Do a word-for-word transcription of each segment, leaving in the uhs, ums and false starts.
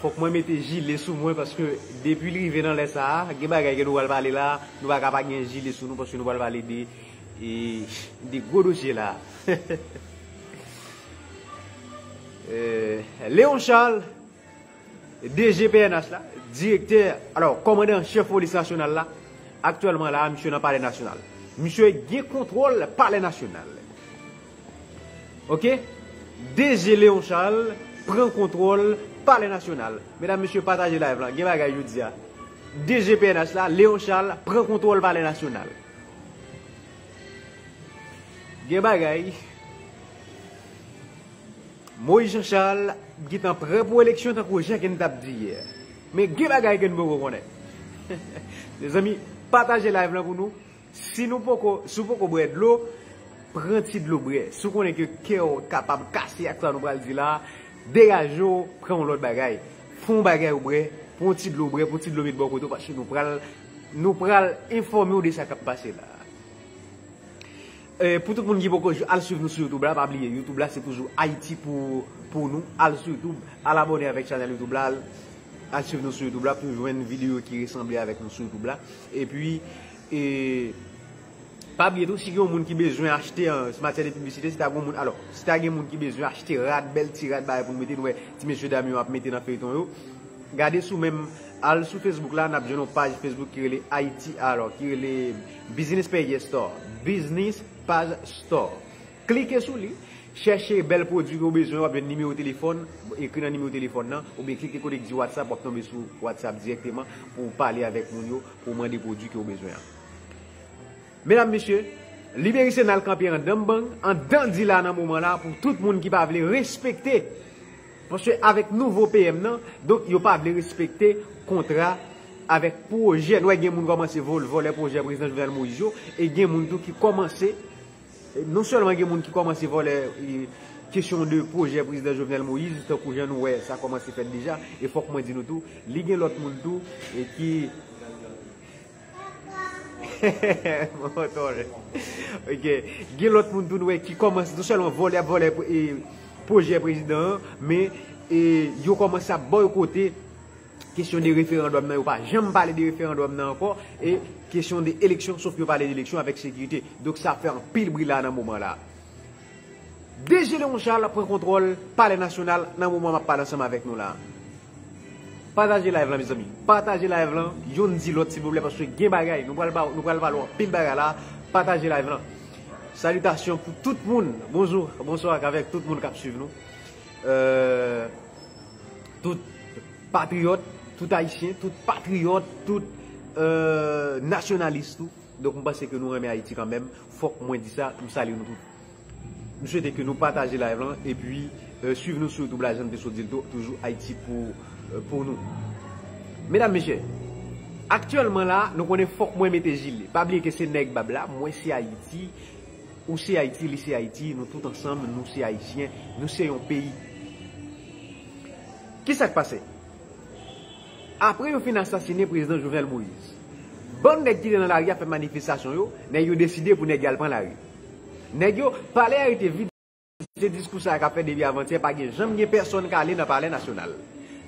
Fòk mwen mete jile sou mwen, paske depi l rive nan lè sa a, gen bagay ke nou pral pale la, nou pa ka pa gen jile sou nou, paske nou pral pale de, e, de gwo dosye la. Eh, Léon Charles, D G P N H la, direktè, alò, kòmandan chèf polis nasyonal la, aktyèlman la, misye nan Palè Nasyonal. Misye gen kontwòl Palè Nasyonal. Oke? D G Léon Charles pran kontwòl Palè Nasyonal. Medam, mesye, pataje live lan. Gen bagay jodi a. D G P N H la, Léon Charles pran kontwòl Palè Nasyonal. Gen bagay. Moïse Jean Charles gentan prè pou eleksyon tankou jan ke n t ap di yè. Men gen bagay ke n poko konnen. Mezanmi, pataje live lan pou nou. Si nou poko, si w poko bwè dlo, pran ti dlo bwè. Si w konnen ke kè w kapab kase ak sa nou pral di la, degaje w, pran yon lòt bagay. Fè yon bagay ou bwè, pran yon ti dlo bwè, pran yon ti dlo met bò kote w, paske nou pral, nou pral enfòme w de sa k ap pase la. Eh, pou tout moun ki poko al swiv nou sou YouTube la, pa bliye, YouTube la se toujou Ayiti pou, pou nou. Al sou YouTube, al abòne avèk chanèl YouTube la, al, al swiv nou sou YouTube la pou jwenn videyo ki resanble avèk nou sou YouTube la. Epi, eh, pa bliye tou, si gen yon moun ki bezwen achte, an matyè de piblisite, si ta gen yon moun, alò, si ta gen moun ki bezwen achte rad, bèl ti rad, bagay pou nou mete, nou wè ti mesye dam yo ap mete nan feyton yo. Gade sou menm, al sou Facebook la, n ap jwenn yon paj Facebook ki rele Ayiti, alò, ki rele Business Page Store. Business Page Store. Klike sou li, chèche bèl pwodui ke w bezwen, w ap jwenn nimewo telefòn, ekri nan nimewo telefòn nan, oubyen klike kote ki di WhatsApp, w ap tonbe sou WhatsApp dirèkteman pou w pale avèk moun yo, pou w mande pwodui ke w bezwen an. Medam, mesye, Libéris Rénal kanpe anndan bang, anndan di la nan moman la pou tout moun ki pa vle respekte. Paske avèk nouvo P M nan, donk yo pa vle respekte kontra avèk pwojè. Nou wè gen moun kòmanse vòl-, vòlè pwojè prezidan Jovenel Moïse yo, e gen moun tou ki kòmanse, non sèlman gen moun ki kòmanse vòlè, e, kesyon de pwojè prezidan Jovenel Moïse, tankou jan nou wè sa kòmanse fèt deja, e fòk mwen di nou tou, li gen lòt moun tou, e ki Mwen tòre. Ok. Gen lòt moun tou nou wè ki kòmanse non sèlman vòlè, ap vòlè, e, pwojè prezidan an, men, e, yo kòmanse ap bòykote kesyon de referandòm nan. Yo pa janm pale de referandòm nan ankò, e kesyon de eleksyon, sof yo pale de eleksyon avèk sekirite. Donk sa fè anpil bri la nan moman la. D G Léon Charles pran kontwòl Palè Nasyonal nan moman m ap pale ansanm avèk nou la. Pataje live lan, mezanmi. Pataje live lan, youn di lòt, silvouplè, paske gen bagay. Nou pral ba-, nou pral pale anpil bagay la. Pataje live lan. Salitasyon pou tout moun. Bonjou, bonswa avèk tout moun k ap swiv nou. Euh, tout patriyòt, tout ayisyen, tout patriyòt, tout, euh, nasyonalis tou. Donk, m panse ke nou renmen Ayiti kanmenm. Fòk mwen di sa, m salye nou tout. M swete ke nou pataje live lan, epi, euh, swiv nou sou YouTube la, jan m te sot di l tou, toujou Ayiti pou, euh, pou nou. Medam, mesye, aktyèlman la, nou konnen fòk mwen mete jile. Pa bliye ke se nèg bab la, mwen se Ayiti, ou se Ayiti, li se Ayiti, nou tout ansanm, nou se Ayisyen, nou se yon peyi. Kisa k pase? Apre yo fin asasinen prezidan Jovenel Moïse, bann nèg ki te nan lari a fè manifestasyon yo, nèg yo deside pou nèg yo al pran lari. Nèg yo, palè a rete vid. Se diskou sa a k ap fèt depi avantyè, pa gen janm gen pèsonn k ale nan Palè Nasyonal.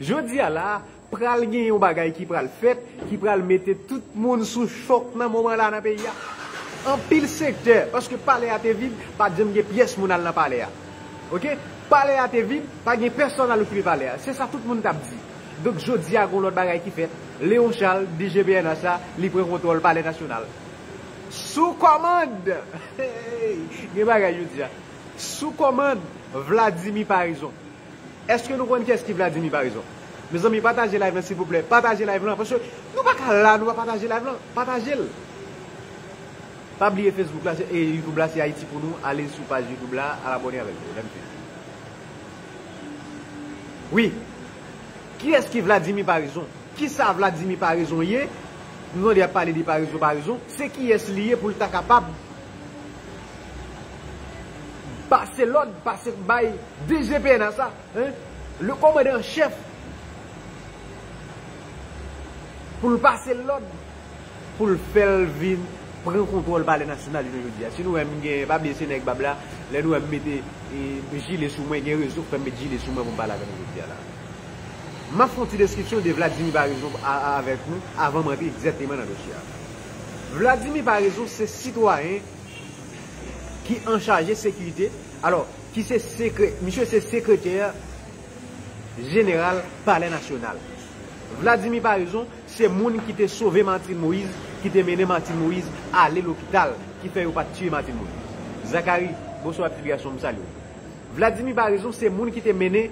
Jodi a la, pral gen yon bagay ki pral fèt, ki pral mete tout moun sou chòk nan moman la nan peyi a. Anpil sektè, paske palè a te vid, pa t janm gen pyès moun al nan palè a. Oke? Palè a te vid, pa gen pèsonn al okipe palè a. Se sa tout moun t ap di. Donk, jodi a, gen yon lòt bagay ki fèt. Léon Charles, D G P N H la, li pran kontwòl Palè Nasyonal. Sou kòmand! Gen bagay jodi a. Sou kòmand Vladimir Paraison. Èske nou konn kiyès ki Vladimir Paraison? Mezanmi, pataje live lan, silvouplè. Pataje live lan, paske nou pa ka la, nou pa pataje live lan. Pataje l. Pa bliye Facebook la, se, e YouTube la, se Ayiti pou nou. Ale sou paj YouTube la, al abòne avè l. Lè m fini. Wi. Kiyès ki Vladimir Paraison? Kisa Vladimir Paraison ye? Nou tande y ap pale de Paraison, Paraison. Se kiyès li ye pou l ta kapab pase lòd, pase bay D G P N H sa, hein? Le kòmandan an chèf, pou l pase l lòd, pou l fè l vin pran kontwòl Palè Nasyonal jounen jodi a. Si nou wè m gen, pa bliye se nèg bab la, lè nou wè m mete, e, jile sou mwen, gen rezon k fè m met jile sou mwen pou m pale avè nou jodi a la. M ap fè yon ti deskripsyon de Vladimir Paraison a- a- avèk nou avan m antre egzakteman nan dosye a. Vladimir Paraison se sitwayen ki anchaje sekirite, alò, ki se sekrè, misye se sekretè jeneral Palè Nasyonal. Vladimir Paraison se moun ki te sove Martine Moïse, ki te mennen Martine Moïse ale lopital, ki fè yo pa t tiye Martine Moïse. Zacharie, bonswa, pitit gason, m salye w. Vladimir Paraison se moun ki te mennen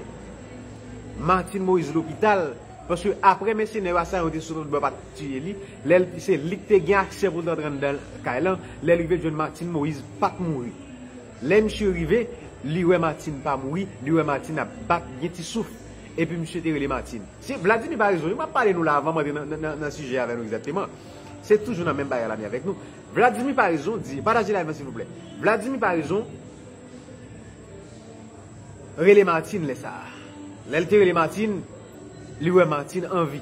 Martine Moïse lopital, paske apre mèsenè yo, asayan yo te sot lòt bò, pa t tiye li, lè l- se li ki te gen aksè pou l t antre anndan kay lan, lè l rive l jwenn Martine Moïse pa t mouri. Lè misye rive, li wè Martine pa mouri, li wè Martine ap bat, gen ti souf. Epi misye te rele Martine. Se Vladimir Paraison, wi, m ap pale nou la avan m antre nan, nan, nan, nan sijè avè nou egzakteman. Se toujou nan menm bagay la, men avèk nou. Vladimir Paraison di, pataje live lan silvouplè. Vladimir Paraison rele Martine lè sa a. Lè l te rele Martine, li wè Martine an vi.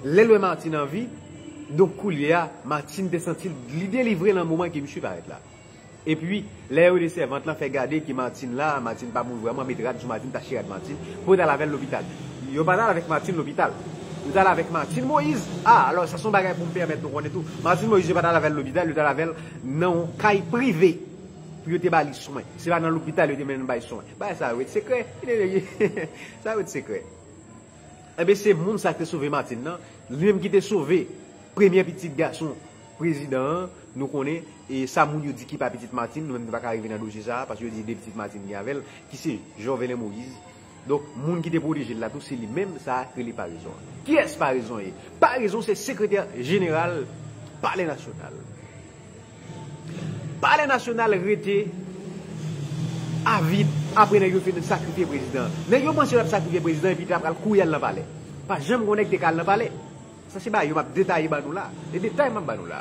Lè l wè Martine an vi, donk koulye a, Martine te santi l, li delivre nan moman ke misye parèt la. Epi, lè yo de sèvant lan fè gade ke Martine la, Martine pa mouri vrèman, met rad sou Martine, tache rad Martine, pou yo t al avè l lopital. Yo pa t al avèk Martine lopital. Yo t al avèk Martine Moïse. A, alò, sa se yon bagay pou m pèmèt nou konnen tou. Martine Moïse, yo pa t al avè l lopital, yo t al avè l nan yon kay prive pou yo te ba li swen. Se pa nan lopital yo te mennen l bay swen. Bagay sa yo ret sekrè. Sa yo ret sekrè. Enben, se moun sa ki te sove Martine nan, li menm ki te sove premye pitit gason prezidan an, nou konnen, e sa moun yo di ki pa pitit Martine, nou menm nou pa ka rive nan dosye sa a, paske yo di de pitit Martine gen avè l, ki se Jovenel Moïse. Donk, moun ki te pwoteje l la tou, se li menm sa a k rele Paraison an. Kiyès Paraison ye? Paraison se sekretè jeneral Palè Nasyonal. Palè Nasyonal rete a vid apre nèg yo fin sakrifye prezidan. Nèg yo panse yo ap sakrifye prezidan epi ta pral kouri al nan palè. Pa janm gon nèg te ka al nan palè. Sa se bagay yo m ap detaye ban nou la. E detay m ap ban nou la.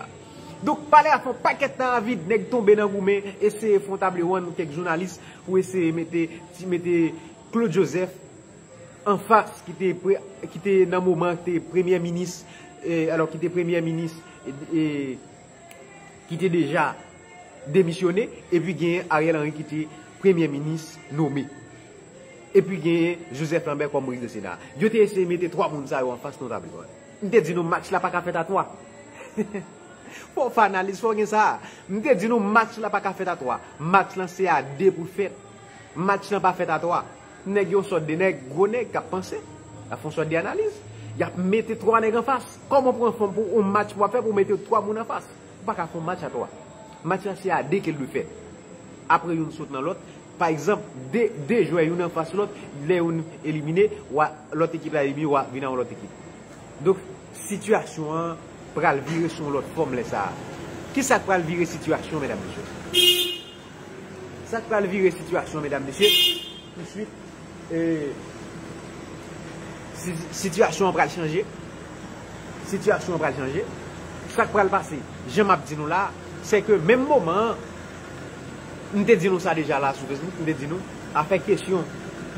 Donk, palè a fè yon pakèt tan a vid, nèg tonbe nan goumen, eseye fè yon table ronde, kèk jounalis pou eseye mete, ti mete Claude Joseph anfas, ki te pre- ki te nan moman te premye minis, e, alò, ki te premye minis, e, e, ki te deja demisyone, epi genyen Ariel Henry ki te premye minis nome. Epi genyen Joseph Lambert kòm prezidan Sena. Yo te eseye mete twa moun sa yo anfas nan yon tablo. M te di nou match la pa ka fèt a twa. Fò w fè analiz, fò w gen sa. M te di nou match la pa ka fèt a twa. Match lan se a de pou l fèt. Match lan pa fèt a twa. Nèg yo sòt de nèg, gwo nèg k ap panse. Y ap fè yon sòt de analiz. Y ap mete twa nèg anfas. Kòman pou w fè pou yon match pou w ap fè pou w mete twa moun anfas? Ou pa ka fè yon match a twa. Match la se a de ke l dwe fèt. Apre youn sot nan lòt, pa egzanp, de, de jwè youn anfas lòt, lè youn elimine, w a, lòt ekip la elimine, w a vin a yon lòt ekip. Donk, sitiyasyon an pral vire sou yon lòt fòm lè sa a. Kisa k pral vire sitiyasyon, medam, mesye? Sa k pral vire sitiyasyon, medam, mesye, touswit, e, si- sitiyasyon an pral chanje. Sitiyasyon an pral chanje. Sa k pral pase, jan m ap di nou la, se ke menm moman an, m te di nou sa deja la sou Facebook, m te di nou, afè kesyon,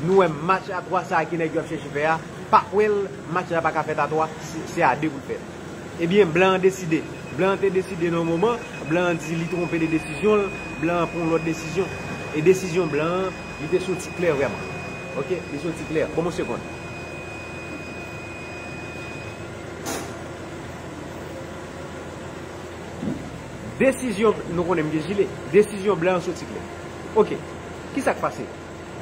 nou wè match a twa sa a ke nèg yo ap chèche fè a, pa kwè l, match la pa ka fèt a twa, se- se a de pou l fèt. Ebyen, blan an deside. Blan an te deside nan yon moman, blan an di li twonpe de desizyon l, blan an pran yon lòt desizyon. E desizyon blan an, li te soti klè vrèman. Oke, li soti klè. Ban m yon segonn. Desizyon, nou konnen m gen jile. Desizyon blan an soti klè. Oke, kisa k pase?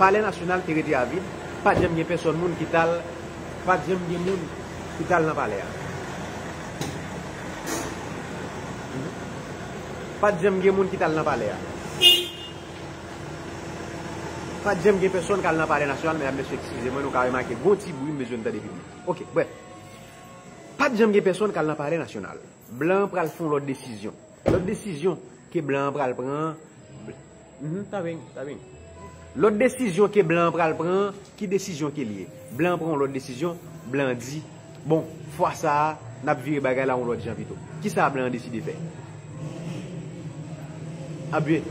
Palè Nasyonal te rete a vid, pa t janm gen pèsòn moun ki t al, pa t janm gen moun ki t al nan palè a. Pa t janm gen moun ki t al nan palè a. Pa t janm gen pèsòn k al nan Palè Nasyonal, medam, mesye, eskize mwen, nou ka remake gon ti bri, m bezwen tande pi byen. Oke, brèf. Pa t janm gen pèsòn k al nan Palè Nasyonal. Blan an pral fè yon lòt desizyon. Lòt desizyon ke blan an pral pran. Mhm, ta byen, ta byen. Lòt desizyon ke blan an pral pran, ki desizyon ke l ye? Blan an pran yon lòt desizyon, blan an di, bon, fwa sa a, n ap vire bagay la yon lòt jan pito. Kisa blan an deside fè? Abyen,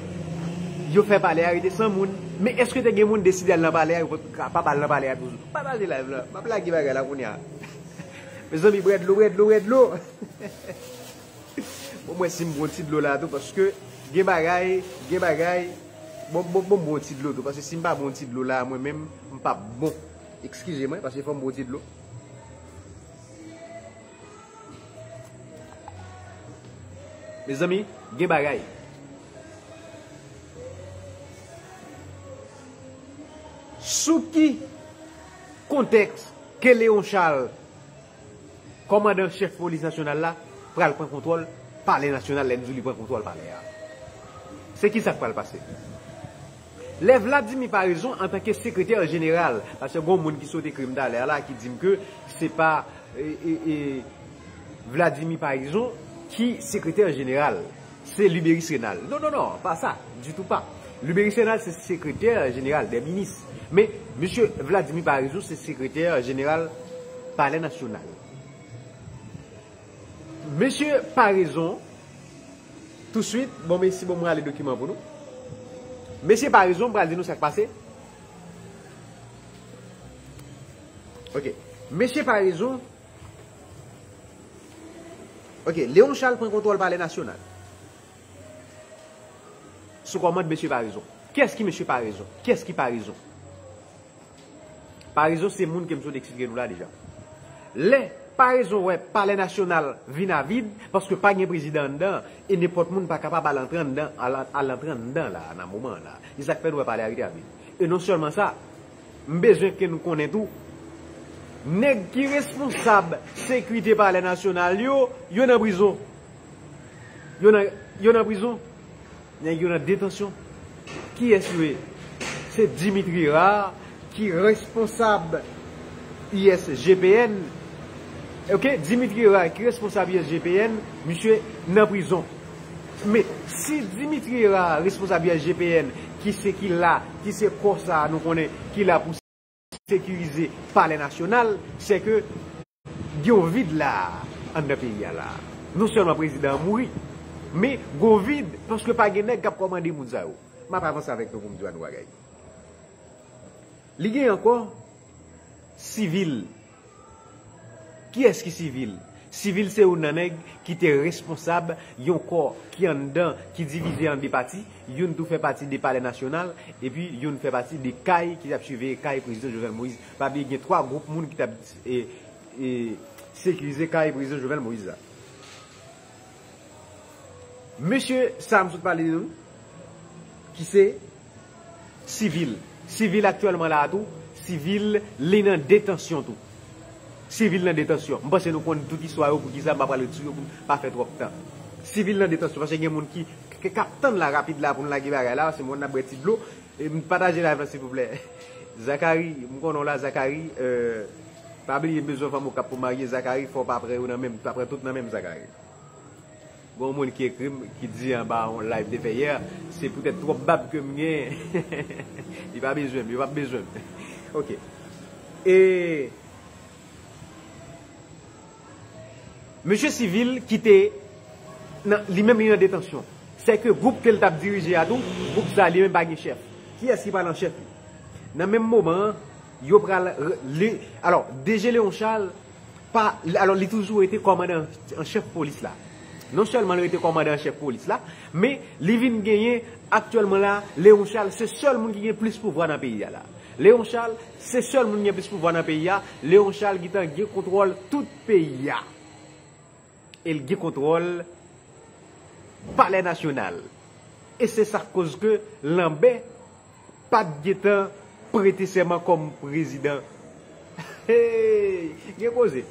yo fè palè a rete san moun. Men èske te gen moun deside al nan palè a, yo pa t kapab al nan palè a toujou? Pataje live la, m ap lage bagay la kounye a. Mezanmi, bwè dlo, bwè dlo, bwè dlo. Bon, mwen si m bwè yon ti dlo la tou, paske gen bagay, gen bagay. Bon, bon, bon, bwè yon ti dlo tou, paske si m pa bwè yon ti dlo la, mwen menm, m p ap bon. Eskize mwen, paske fò m bwè ti dlo. Mezanmi, gen bagay. Sou ki kontèks ke Léon Charles, kòmandan chèf polis nasyonal la, pral pran kontwòl palè nasyonal, lè n di w li pran kontwòl palè a? Se ki sa k pral pase? Lè Vladimir Paraison, antanke sekretè jeneral, paske gon moun ki sot ekri m talè a la, ki di m ke se pa, e, e, e, Vladimir Paraison ki sekretè jeneral, se Luberice Raynald. Non, non, non, pa sa, ditou pa. Luberice Raynald se sekretè jeneral dè minis. Men, mesye Vladimir Paraison se sekretè jeneral palè nasyonal. Mesye Paraison, touswit, bon, mesi, bon, m rale dokiman pou nou. Mesye Paraison, m pral di nou sa k pase. Ok. Mesye Paraison, ok, Léon Charles pran kontwòl palè nasyonal. Sou kòmand mesye Paraison. Kiyès ki mesye Paraison? Kiyès ki Paraison? Paraison se moun ke m sot eksplike nou la deja. Lè Paraison wè palè nasyonal vin avid, paske pa gen prezidan anndan, e nenpòt moun pa kapab al antre anndan, al, al antre anndan la, nan moman an la. Se sa k fè nou wè palè a rete avid. E non sèlman sa, m bezwen ke nou konnen tou, nèg ki responsab sekirite palè nasyonal yo, yo nan prizon. Yo nan, yo nan prizon. Nèg yo nan detansyon. Kiyès yo ye? Se Dimitri Hérard ki responsab U S G P N. Ok, Dimitri Hérard ki responsab U S G P N, misye nan prizon. Men si Dimitri Hérard responsab U S G P N, ki se ki la, ki se kò sa a nou konnen ki la pou sekirize palè nasyonal, se ke gen yon vid la, anndan peyi a la. Non sèlman prezidan an mouri, men gen yon vid, paske pa gen nèg k ap kòmande moun sa yo. M ap avanse avèk nou pou m di w yon bagay. Li gen ankò sivil. Kiyès ki sivil? Sivil se youn nan nèg ki te responsab yon kò ki anndan, ki divize an de pati. Youn tou fè pati de Palè Nasyonal, epi youn fè pati de kay ki t ap siveye kay prezidan Jovenel Moïse. Pa bliye gen twa gwoup moun ki t ap, e, e, sekirize kay prezidan Jovenel Moïse la. Mesye sa a m sot pale de nou, ki se sivil. Sivil aktyèlman la a tou, sivil li nan detansyon tou. Sivil nan detansyon. M panse nou konn tout istwa yo, poukisa m pa pral ret sou yo pou m pa fè twòp tan. Sivil nan detansyon, paske gen moun ki, ki, k ap tann la rapid la pou n lage bagay la, se moun n ap bwè ti dlo. E m pataje live la, silvouplè. Zakari, m konnen w la, Zakari, euh, pa bliye m bezwen fanm Okap pou marye, Zakari, fò w pa pran yo nan men m, pa pran tout nan men m, Zakari. Gon moun ki ekri m, ki di anba yon live te fè yè, se poutèt twòp bab ke m gen. Li pa bezwen m, yo p ap bezwen m. Ok. E mesye sivil ki te nan, li menm li nan detansyon. Sèke gwoup ke l t ap dirije a tou, gwoup sa a li menm pa gen chèf. Kiyès ki pral an chèf li? Nan menm moman an, yo pral re-, li, alò, D G Léon Charles, pa, alò, li toujou rete kòmandan an chèf polis la. Non sèlman li rete kòmandan an chèf polis la, men li vin genyen aktyèlman la, Léon Charles se sèl moun ki gen plis pouvwa nan peyi a la. Léon Charles se sèl moun ki gen plis pouvwa nan peyi a. Léon Charles gentan gen kontwòl tout peyi a. E l gen kontwòl Palè Nasyonal. E se sa k koz ke Lanbè pa t gentan prete sèman kòm prezidan. Hey! Gen koze.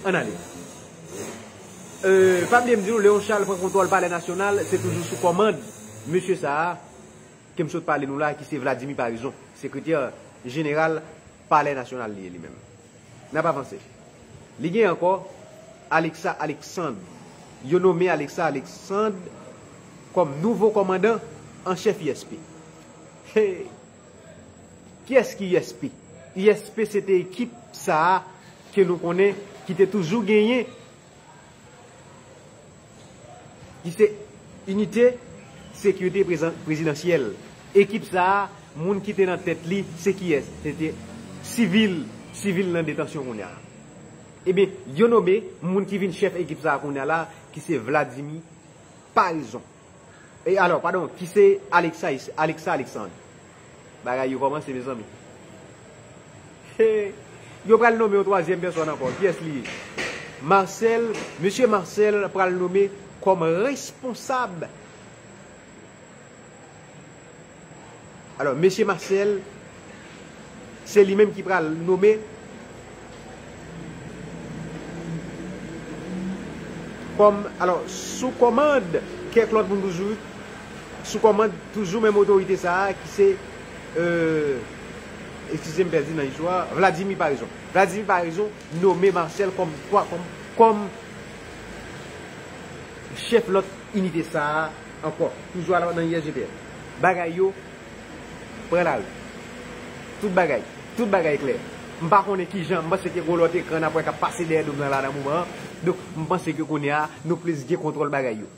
Ann ale. Euh, pa bliye m di nou, Léon Charles pran kontwòl Palè Nasyonal, se toujou sou kòmand mesye sa a ke m sot pale nou la, ki se Vladimir Paraison, sekretè jeneral Palè Nasyonal li ye li menm. N ap avanse. Li gen ankò Alexa Alexandre. Yo nome Alexa Alexandre kòm nouvo kòmandan an chèf I S P. Hey! Kiyès ki I S P? I S P se te ekip sa a ke nou konnen ki te toujou genyen ki se Inite Sekirite Prezan-, Prezidansyèl. Ekip sa a, moun ki te nan tèt li, se kiyès? Se te sivil, sivil nan detansyon kounye a. Ebyen, yo nome moun ki vin chèf ekip sa a kounye a la, ki se Vladimir Paraison. E alò, padon, ki se Alexa, Alexa Alexandre. Bagay yo kòmanse, mezanmi. Yo pral nonmen yon twazyèm pèsòn ankò. Kiyès li ye? Marcel, mesye Marcel pral nonmen kòm responsab. Alò, mesye Marcel, se li menm ki pral nonmen kòm, alò, sou kòmand kèk lòt moun toujou, sou kòmand toujou menm otorite sa a ki se, euh, eskize m, pèdi nan istwa, Vladimir Paraison. Vladimir Paraison nonmen Marcel kòm, kòm, kòm chèf lòt inite sa a ankò. Toujou nan I S G P N. Bagay yo pran lari. Tout bagay, tout bagay klè. M pa konnen kijan, m panse ke gon lòt ekran n ap wè k ap pase dèyè do m nan la nan moman an. Donk, m panse ke kounye a, nou plis gen kontwòl bagay yo.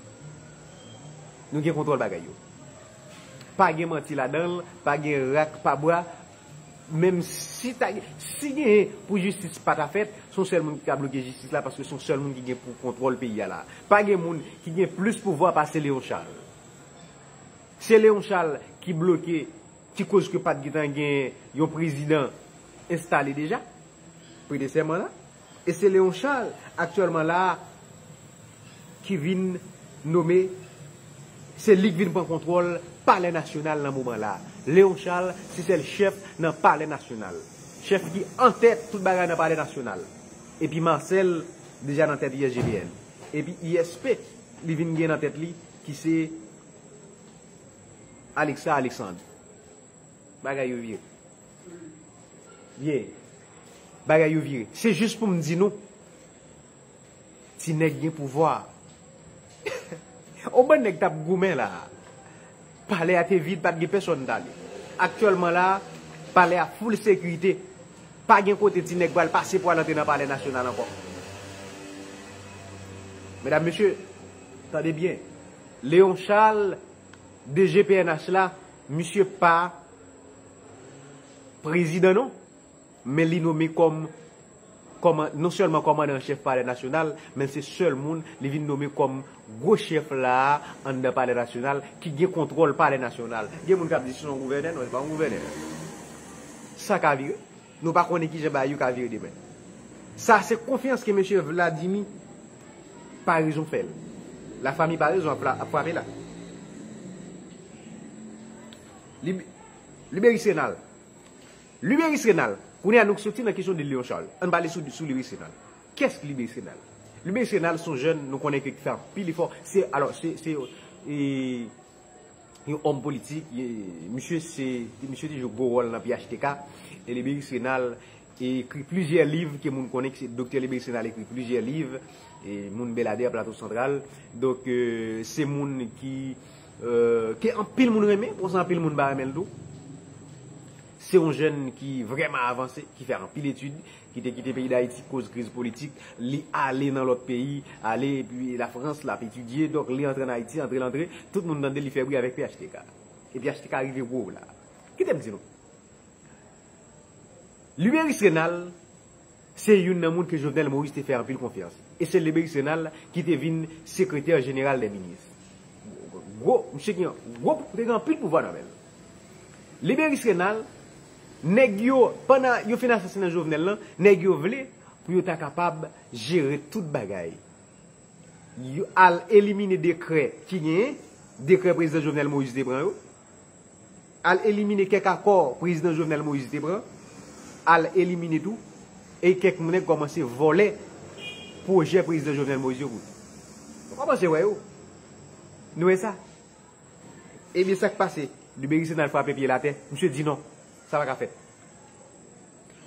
Nou gen kontwòl bagay yo. Pa gen manti ladan l, pa gen rak, pa bwa. Menm si ta gen, si genyen pou jistis pa ta fèt, se yon sèl moun ki ka bloke jistis la, paske se yon sèl moun ki gen pou kontwòl peyi a la. Pa gen moun ki gen plis pouvwa pase Léon Charles. Se Léon Charles ki bloke, ki koz ke pa t gentan gen yon prezidan enstale deja, prete sèman la. E se Léon Charles, aktyèlman la a, ki vin nome, se li k vin pran kontwòl Palè Nasyonal nan moman la a. Léon Charles, se sèl chèf nan Palè Nasyonal. Chèf ki antèt tout bagay nan Palè Nasyonal. Epi Marcel, deja nan tèt I S G P N. Epi I S P, li vin gen nan tèt li, ki se Alexa Alexandre. Bagay yo vire. Ye. Bagay yo vire. Se jis pou m di nou, ti nèg gen pouvwa. On bann nèg t ap goumen la. Palè a te vid, pa t gen pèsonn t ale. Aktyèlman la, palè a full sekirite. Pa gen kote ti nèg pral pase pou al antre nan Palè Nasyonal ankò. Medam, mesye, tande byen. Léon Charles, D G P N H la, misye pa prezidan non, men li nome kòm, kòman, non sèlman kòmandan an chèf Palè Nasyonal, men se sèl moun li vin nome kòm gwo chèf la a anndan Palè Nasyonal, ki gen kontwòl Palè Nasyonal. Gen moun k ap di se yon gouvènè, non, se pa yon gouvènè. Sa ka vire. Nou pa konnen kijan bagay yo ka vire demen. Sa se konfyans ke mesye Vladimir Paraison fè l. Lafanmi Paraison ap, ap frape la. Lib-, Liberis Renal. Liberis Renal. Kounye a nou soti nan kesyon de Léon Charles. Ann pale sou, sou Liberis Renal. Kiyès ki Liberis Renal? Liberis Renal se yon jèn nou konnen ke ki fè anpil efò. Se, alò, se, se, e, yon òm politik, e, misye se, misye te jwe gwo wòl nan P H T K, e Liberis Renal ekri plizyè liv ke moun konnen, ke se Doktè Liberis Renal ekri plizyè liv, e moun Bèladè, Plato Santral. Donk, e, se moun ki, e, ke anpil moun renmen, konsa anpil moun pa renmen l tou. Se yon jèn ki vrèman avanse, ki fè anpil etid, ki te kite peyi Dayiti koz kriz politik, li ale nan lòt peyi, ale epi Lafrans, l ap etidye, donk li antre ann Ayiti, antre l antre, tout moun tande li fè bri avèk P H T K. E P H T K rive gwo la. Kite m di nou. Liberis Renal, se youn nan moun ke Jovenel Moïse te fè anpil konfyans. E se Liberis Renal ki te vin sekretè jeneral dè minis. Gwo, misye gen gwo, te gen anpil pouvwa nan men l. Liberis Renal, nèg yo, pandan yo fin asasinen Jovenel lan, nèg yo vle pou yo ta kapab jere tout bagay. Yo al elimine dekrè ki genyen, dekrè prezidan Jovenel Moïse te pran yo. Al elimine kèk akò prezidan Jovenel Moïse te pran, al elimine tou, e kèk nèg kòmanse vòlè pwojè prezidan Jovenel Moïse yo pou yo. Nou kòmanse wè yo. Nou wè sa. Ebyen, sa k pase? Liberis Renal frape pye l atè. Misye di non, sa pa ka fèt.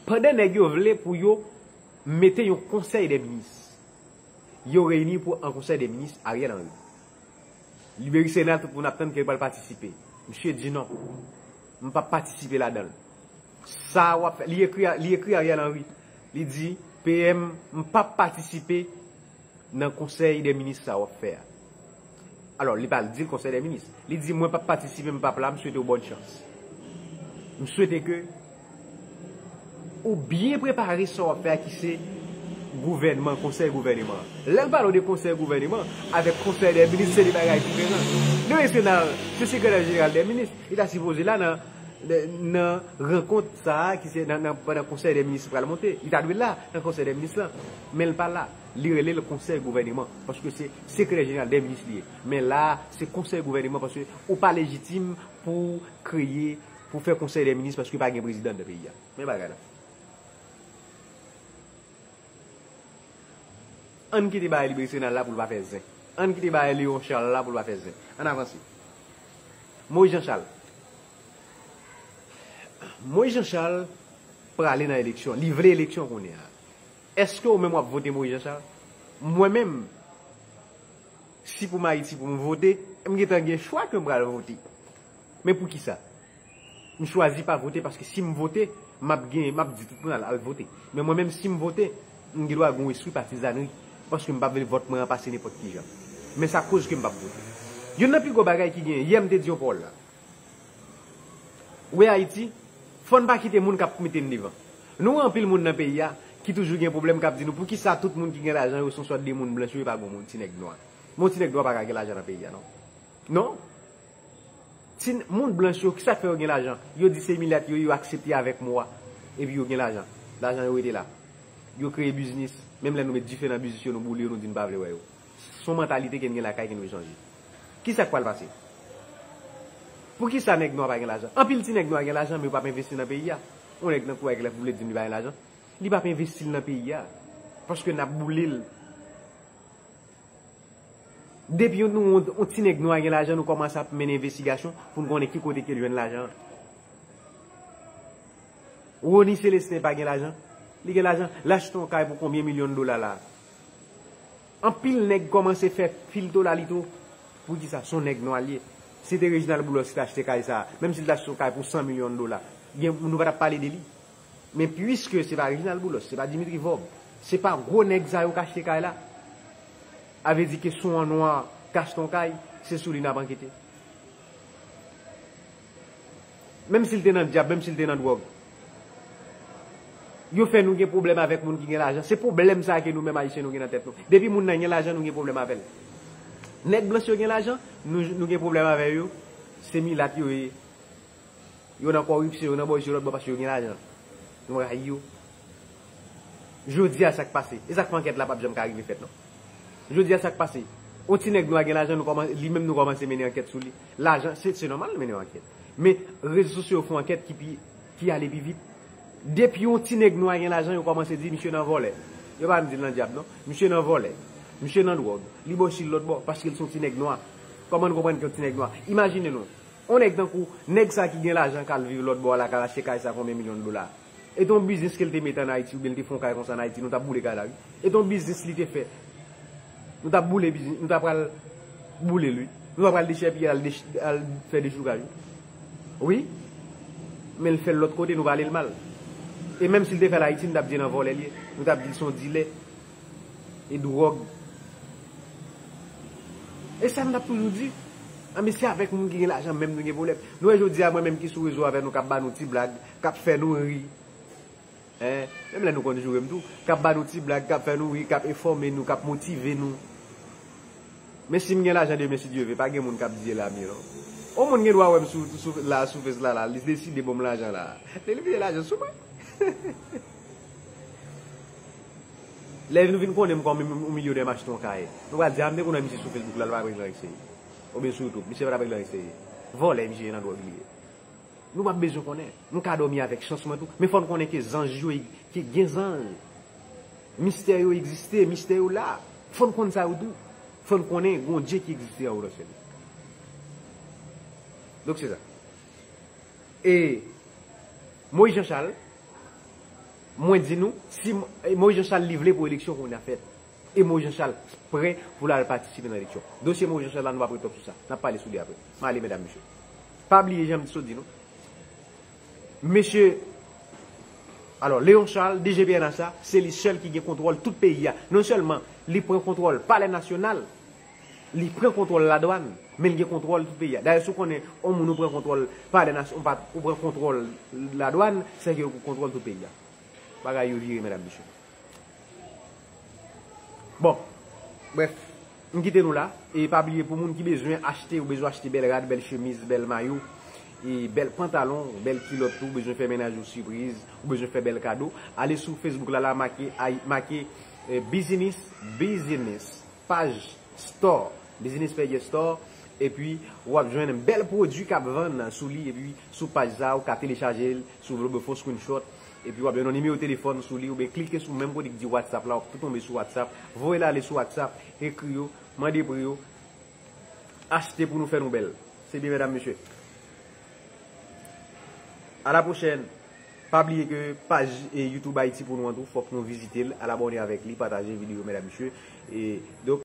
Pandan nèg yo vle pou yo mete yon konsèy dè minis, yo reyini pou an konsèy dè minis Ariel Henry. Liberis Renal, tout moun ap tann ke l pral patisipe. Misye di non, m p ap patisipe ladan l. Sa w ap fè, li ekri, li ekri Ariel Henry. Li di, P M, m p ap patisipe nan konsèy dè minis sa w ap fè a. Alò, li pa di l konsèy dè minis. Li di, mwen p ap patisipe, m p ap la, m swete w bòn chans. M swete ke ou byen prepare sa w ap fè a ki se gouvènman, konsèy gouvèneman an. Lè l pale w de konsèy gouvèneman, avèk konsèy dè minis, se de bagay diferan. Louis Rénald, se sekretè jeneral dè minis, li ta sipoze la nan nan rankont sa a ki se nan, nan, pandan Konsèy dè Minis pral monte. Li ta dwe la nan Konsèy dè Minis lan, men l pa la. Li rele l Konsèy Gouvèneman, paske se Sekretè Jeneral dè Minis li ye. Men la a, se Konsèy Gouvèneman, paske ou pa lejitim pou kreye, pou fè Konsèy dè Minis, paske pa gen prezidan nan peyi a. Men bagay la. Ann kite bagay Liberté Nationale la pou l pa fè zen. Ann kite bagay Léon Charles la pou l pa fè zen. Ann avanse. Moïse Jean Charles. Moïse Jean Charles prale nan eleksyon. Li vle eleksyon kounye a. Èske ou menm w ap vote Moïse Jean Charles? Mwen menm, si pou m Ayiti pou m vote, m gentan gen chwa ke m pral vote. Men poukisa? M chwazi pa vote paske si m vote, m ap gen, m ap di tout moun al, al vote. Men mwen menm, si m vote, m gen dwa gen yon espri patizanri. Paske m p ap vle vòt mwen an pase nenpòt ki jan. Men sa koz ke m p ap vote. Youn nan pi gwo bagay ki gen, yè m te di yon pawòl la. Ou wè Ayiti, fò n pa kite moun k ap mete n devan. Nou wè anpil moun nan peyi a ki toujou gen pwoblèm, k ap di nou poukisa tout moun ki gen lajan yo se yon sòt de moun blanch yo, e pa gen yon moun ti nèg nwa. Men yon ti nèg nwa pa ka gen lajan nan peyi a, non. Non. Ti n-, moun blanch yo, kisa k fè yo gen lajan? Yo di se milat yo, yo aksepte avèk mo a. Epi yo gen lajan. Lajan yo rete la. Yo kreye biznis. Menm lè nou met dife nan biznis yo, nou boule yo, nou di n pa vle wè yo. Se yon mantalite ke n gen lakay ke n dwe chanje. Kisa k pral pase? Poukisa nèg nwa pa gen lajan? Anpil ti nèg nwa gen lajan, men yo p ap envesti nan peyi a. Yon nèg tankou Wyclef, ou vle di m li pa gen lajan? Li p ap envesti l nan peyi a. Paske n ap boule l. Depi yon, nou, yon, yon ti nèg nwa gen lajan, nou kòmanse ap mennen envestigasyon pou n konnen ki kote ke l jwenn lajan an. Rony Célestin pa gen lajan. Li gen lajan. L achte yon kay pou konbyen milyon dola la? Anpil nèg kòmanse fè fil tolalito. Poukisa? Se yon nèg nwa l ye. Si te Reginald Boulos ki t achte kay sa a, menm si l t achte yon kay pou san milyon dola, gen, nou pa t ap pale de li. Men piske se pa Reginald Boulos, se pa Dimitri Vorbe, se pa gwo nèg sa yo k achte kay la, a vle di ke se yon nwa k achte yon kay, se sou li n ap ankete. Menm si l te nan dyab, menm si l te nan dwòg. Yo fè nou gen pwoblèm avèk moun ki gen lajan. Se pwoblèm sa a ke nou menm Ayisyen nou gen nan tèt nou. Depi moun nan gen lajan, nou gen pwoblèm avè l. Nèg blanch yo gen lajan, nou, nou gen pwoblèm avè yo. Se milat yo ye. Yo nan kòripsyon, yo nan bò isi, lòt bò paske yo gen lajan. Nou rayi yo. Jodi a sa k pase. E sa k fè ankèt la p ap janm ka rive fèt non. Jodi a sa k pase. Yon ti nèg nwa gen lajan, nou kòman-, li menm nou kòmanse mennen ankèt sou li. Lajan, se, se nòmal nou mennen yon ankèt. Men rezo sosyo yo fè yon ankèt ki pi, ki ale pi vit. Depi yon ti nèg nwa gen lajan, yo kòmanse di misye nan vòlè. Yo pa menm di l nan dyab non. Misye nan vòlè. Misye nan dwòg. Li bò isi, l lòt bò, paske l se yon ti nèg nwa. Kòman n konprann ke yon ti nèg nwa? Imajine nou. Yon nèg tankou nèg sa ki gen lajan k al viv lòt bò a la, k al achte kay sa konbyen milyon dola. E te yon biznis ke l te mete ann Ayiti, oubyen l te fè yon kay konsa ann Ayiti, nou t ap boule kay la, wi. E te yon biznis li te fè. Nou t ap boule biznis, nou ta pral boule l, wi. Nou ta pral dechèpiye l, al dech-, al fè dechoukaj, wi. Wi. Men l fè l lòt kote, nou pale l mal. E menm si l te fè l Ayiti, nou t ap di nan vòlè l ye. Nou t ap di l se yon dilè. E dwòg. E sa m t ap toujou di. Anben, se avèk moun ki gen lajan menm nou gen pwoblèm. Nou wè jodi a, mwen menm ki sou rezo avè nou, k ap ba nou ti blag, k ap fè nou ri. Hein? Menm lè nou konn joure m tou, k ap ba nou ti blag, k ap fè nou ri, k ap enfòme nou, k ap motive nou. Men si m gen lajan demen, si Dye ve, pa gen moun k ap di l a mye non. Yon moun gen dwa wè m sou, sou, la, sou fes la, la, li deside ban m lajan la. Li, li vide lajan sou mwen. Lè nou vin konnen m kòm yon milyonè, m achte yon kay. Nou pral di, a, m te konn wè misye sou Facebook la, l pa t regle anyen serye. Oubyen sou YouTube, misye pa t ap regle anyen serye. Vòlè misye ye, nan dwòg li ye. Nou p ap bezwen konnen. Nou ka dòmi avèk chans mwen tou. Men fò n konnen ke zanj yo, ke gen zanj. Mistè yo egziste, mistè yo la. Fò n konn sa yo tou. Fò n konnen gon Dye ki egziste anwo nan syèl yo. Donk se sa. E Moïse Jean Charles, mwen di nou, si M-, Moïse Jean Charles li vle pou eleksyon kounye a fèt. E Moïse Jean Charles prè pou l al patisipe nan eleksyon. Dosye Moïse Jean Charles la, nou p ap retòp sou sa. N ap pale sou li apre. M ale, medam, mesye. Pa bliye jan m sot di nou. Mesye, alò, Léon Charles, D G P N H la, se li sèl ki gen kontwòl tout peyi a. Non sèlman li pran kontwòl Palè Nasyonal, li pran kontwòl ladwàn, men l gen kontwòl tout peyi a. Dayè, si w konnen yon moun ou pran kontwòl Palè Nasyon-, ou pa, ou pran kontwòl ladwàn, se ke ou kontwòl tout peyi a. Bagay yo vire, medam, mesye. Bon, brèf, m kite nou la. E pa bliye, pou moun ki bezwen achte, ou bezwen achte bèl rad, bèl chemiz, bèl mayo, e bèl pantalon, bèl kilòt tou, ou bezwen fè mennaj ou sipriz, ou bezwen fè bèl kado, ale sou Facebook la, la make, ay- make eh, business, business, paj store, business page store, epi w ap jwenn bèl pwodui k ap vann sou li, epi sou paj sa, ou ka telechaje l, si w vle, w fè yon screenshot, epi w ap jwenn yon nimewo telefòn sou li, oubyen klike sou menm kote ki di WhatsApp la, w ap tou tonbe sou WhatsApp, voye l ale sou WhatsApp, ekri yo, mande pri yo, achte pou nou fè nou bèl. Se byen, medam, mesye. A la pwochèn. Pa bliye ke paj e YouTube Ayiti pou nou an tou, fòk nou vizite l, al abòne avèk li, pataje videyo, medam, mesye. E, donk,